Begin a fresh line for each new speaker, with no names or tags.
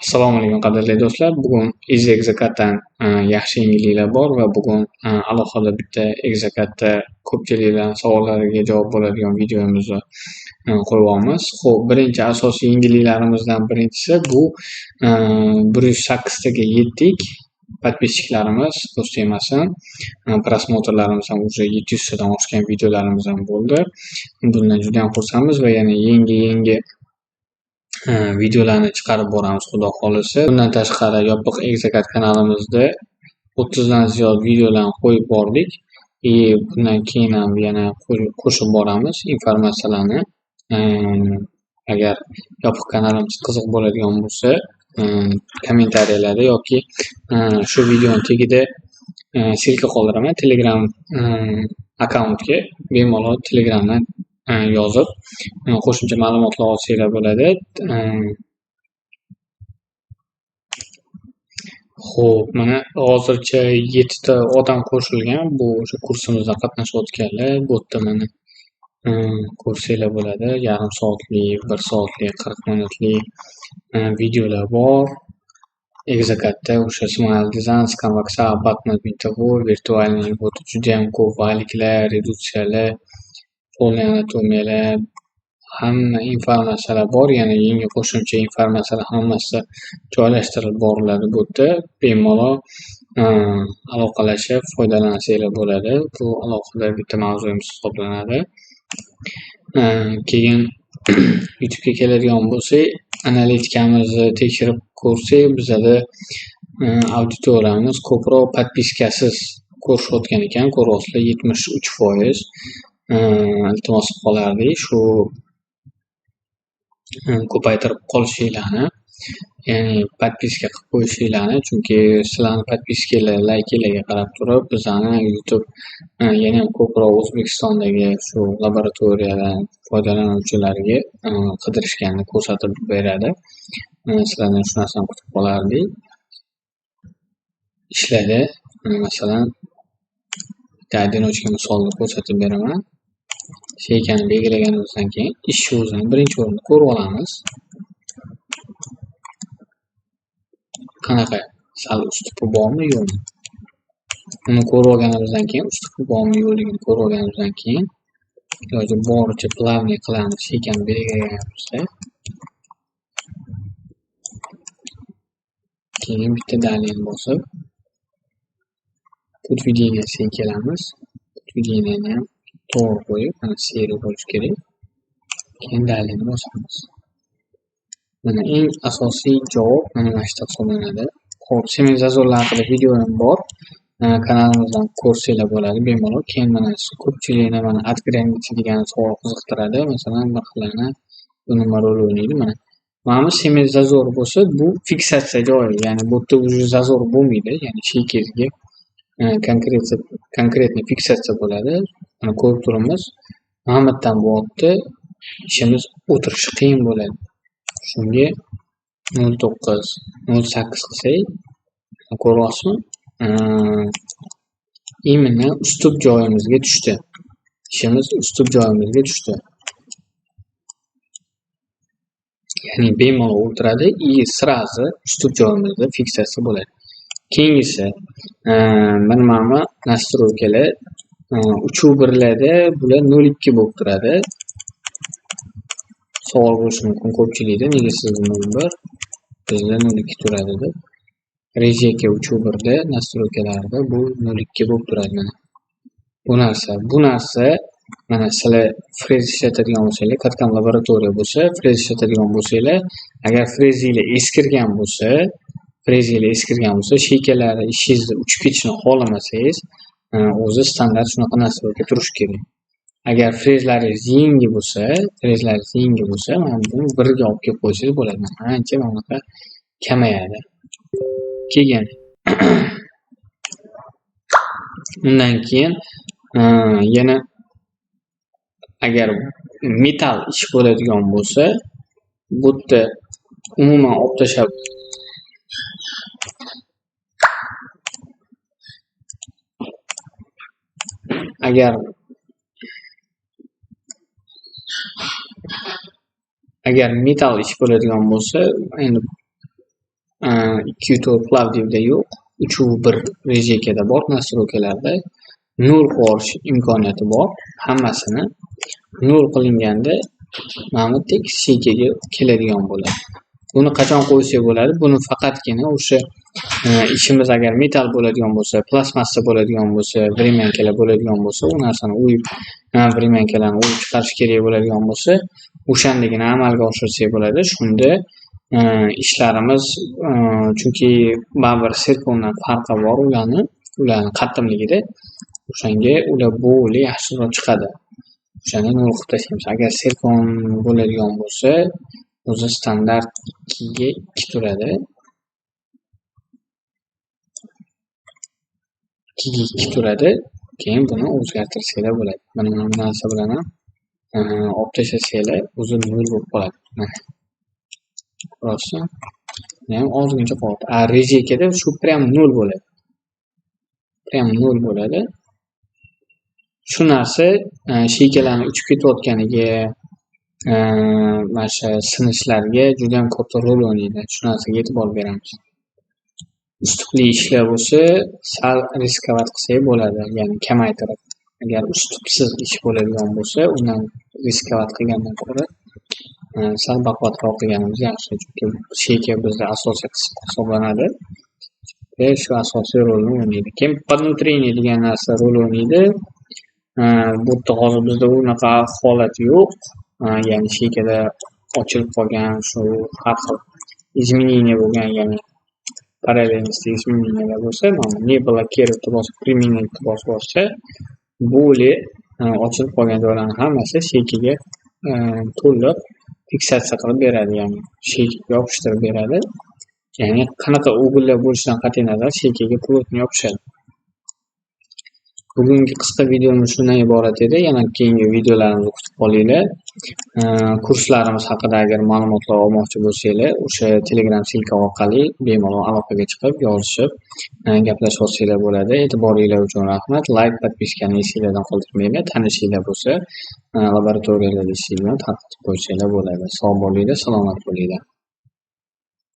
Assalomu alaykum qadrli do'stlar. Bugun Easy Exocaddan yaxshi yangiliklar bor va bugun alohida bitta Exocadda ko'pchiliklarning savollariga javob bo'ladigan videomizni qo'yyapmiz. Xo'p, birinchi asosiy yangiliklarimizdan birinchisi bu 108 taga yetdik. Podpischilarimiz ko'z tegmasin. Prosmotrlarimiz ham уже 700 tadan oshgan videolarimiz ham bo'ldi. Bundan juda ham xursandmiz va yana yangi videolarni chiqarib boramiz xudo xolisa. Bundan tashqari yopiq Exocad kanalimizda 30 dan ziyod videolarni qo'yib bordik. Bundan keyin ham yana qo'shib boramiz informatsiyalarni. Agar yopiq kanalimiz qiziq bo'ladigan bo'lsa, kommentariyalarda yoki shu videoning tagida ссылка qoldiraman Telegram akkauntga. Bemalol Telegramdan yozib qo'shimcha ma'lumotlar olsanglar bo'ladi. Xo'p, mana hozircha 7 ta odam qo'shilgan. Bu o'sha kursimizda qatnashayotganlar. Bu yerda mana ko'rsanglar bo'ladi. Yarim soatlik, 1 soatlik, 40 minutlik videolar bor. Exocadda o'sha Smile Design, Scanvaxa, Batman Window, virtualniy bu juda ham ko'p valiklar, reduksiyalar, polniy anatomiyalar, hamma informatsiyalar bor. Yana yangi qo'shimcha informatsiyalar hammasi joylashtirilib boriladi bu yerda. Bemalol aloqalashib foydalansanglar bo'ladi. Bu alohida bitta mavzuyimiz hisoblanadi. Keyin YouTube'ga keladigan bo'lsak, analitikamizni tekshirib ko'rsak, bizada auditoriyamiz ko'proq podpiskasiz ko'rishayotgan ekan. Ko'ryapsizlar, 73%. Iltimos qilib qolardik shu ko'paytirib qolishinglarni, ya'ni podpiska qilib qo'yishinglarni, chunki sizlarni podpiskalar, layklarga qarab turib bizani YouTube yana ham ko'proq O'zbekistondagi shu laboratoriyadan foydalanuvchilarga qidirishganini ko'rsatib beradi. Sizlardan shu narsani kutib qolardik. Ishlarda masalan bitta одиночка misolni ko'rsatib beraman. Sheykani belgilaganimizdan keyin ish o'zini birinchi o'rinda ko'rib olamiz. Qanaqa sal ustupi bormi yo'qmi? Uni ko'rib olganimizdan keyin, ustupi bormi yo'qligini ko'rib olganimizdan keyin iloji boricha plavniy qilamiz sheykani belgilaganimizda. Keyin bitta dalini bosib подведениesiga kelamiz. Подведениeni ham to'g'ri qo'yib, mana seriya bo'lishi kerak. Keyin dalini bosamiz. Mana eng asosiy javob mana shu yerda hisoblanadi. Xo'p, sement zazorlar haqida videoyim bor. Kanalimizdan ko'rsanglar bo'ladi bemalol. Keyin mana ko'pchilikni mana от границы degan savol qiziqtiradi. Masalan, bir xillarni bu nima rol o'ynaydi mana. Mana bu sement zazor bo'lsa, bu fiksatsiya joyi, ya'ni bu yerda уже zazor bo'lmaydi, ya'ni sheykangizga konkretniy fiksatsiya bo'ladi. Mana ko'rib turibmiz. Mana bu yerdan bo'lyapti. Ishimiz o'tirishi qiyin bo'ladi. Shunga 0.9, 0.8 qilsak, ko'ryapsizmi? Именно ustub joyimizga tushdi. Ishimiz ustub joyimizga tushdi. Ya'ni bemalol o'tiradi и сразу ustub joyimizda fiksatsiya bo'ladi. Keyingisi mana bu nastroykalar 3.1larda bular 0.2 bo'lib turadi. Savol bo'lishi mumkin ko'pchilikda, nega sizda 0.1, bizda 0.2 turadi deb. Rejeka 3.1da nastroykalarda bu 0.2 bo'lib turadi mana. Bu narsa mana sizlar frez ishlatadigan bo'lsanglar, CAD/CAM laboratoriya bo'lsa, frez ishlatadigan bo'lsanglar, agar frezinglar eskirgan bo'lsa, sheykalari ishingizni uchib ketishini xohlamasangiz, o'zi standart shunaqa nastroyka turishi kerak. Agar frezlaringiz yangi bo'lsa, mana buni birga olib kelib qo'ysangiz bo'ladi. Ancha mana bunaqa kamayadi. Keyin undan keyin yana agar metal ish bo'ladigan bo'lsa, bu yerda umuman olib tashlab agar metal ish bo'ladigan bo'lsa, endi 2.4 Plavdivda yo'q, 3.1 rejekada bor, nastroykalarda 0 qilib yuborish imkoniyati bor. Hammasini 0 qilinganda mana bu tekis sheykaga keladigan bo'ladi. Buni qachon qo'ysak bo'ladi? Buni faqatgina o'sha ishimiz agar metal bo'ladigan bo'lsa, plastmassa bo'ladigan bo'lsa, времянkalar bo'ladigan bo'lsa, u narsani o'yib, времянkalarni o'yib chiqarish kerak bo'ladigan bo'lsa, o'shandagina amalga oshirsak bo'ladi. Shunda ishlarimiz, chunki baribir sirkondan farqi bor ularni qattiqligida, o'shanga ular bo'li yaxshiroq chiqadi. O'shani nol qilib tashlaymiz. Agar sirkon bo'ladigan bo'lsa, o'zi standart 2ga 2 turadi. 2ga 2 turadi. Keyin buni o'zgartirsanglar bo'ladi. Mana bu narsa bilan ham olib tashlasanglar, o'zi 0 bo'lib qoladi. Mana. Rosti. Ham ozgincha qoladi. A rejekada shu prям 0 bo'ladi. Prям 0 bo'ladi. Shu narsa sheykalarni uchib ketayotganiga, mana shu sinishlarga juda ham katta rol o'ynaydi. Shu narsaga e'tibor beramiz. Ustupli ishlar bo'lsa, sal riskovat qilsak bo'ladi, ya'ni kamaytirib. Agar ustupsiz ish bo'ladigan bo'lsa, undan riskovat qilgandan ko'ra sal baquvvatroq qilganimiz yaxshi, chunki sheyka bizda asosiy qism hisoblanadi. Va shu asosiy rolni o'ynaydi. Keyin поднутрение degan narsa rol o'ynaydi. Bu yerda hozir bizda unaqa holat yo'q. Ya'ni sheykada ochilib qolgan shu har xil изменение bo'lgan, ya'ni parallelностьda изменениялар bo'lsa, mana не блокировать bosib, применить bosib olsa, более ochilib qolgan joylarning hammasi sheykaga to'liq fiksatsiya qilib beradi, ya'ni sheykaga yopishtirib beradi. Ya'ni qanaqa углlar bo'lishidan qat'iy nazar sheykaga plotni yopishadi. Bugungi qisqa videomiz shundan iborat edi. Yana keyingi videolarimizni kutib qolinglar. Kurslarimiz haqida agar ma'lumotlar olmoqchi bo'lsanglar, o'sha Telegram silka orqali bemalol aloqaga chiqib, yozishib, gaplashib olsanglar bo'ladi. E'tiboringlar uchun rahmat. Like, podpiskani esinglardan qoldirmanglar. Tanishinglar bo'lsa, laboratoriyalarda ishlaydigan tarqatib qo'ysanglar bo'ladi. Sog' bo'linglar, salomat bo'linglar.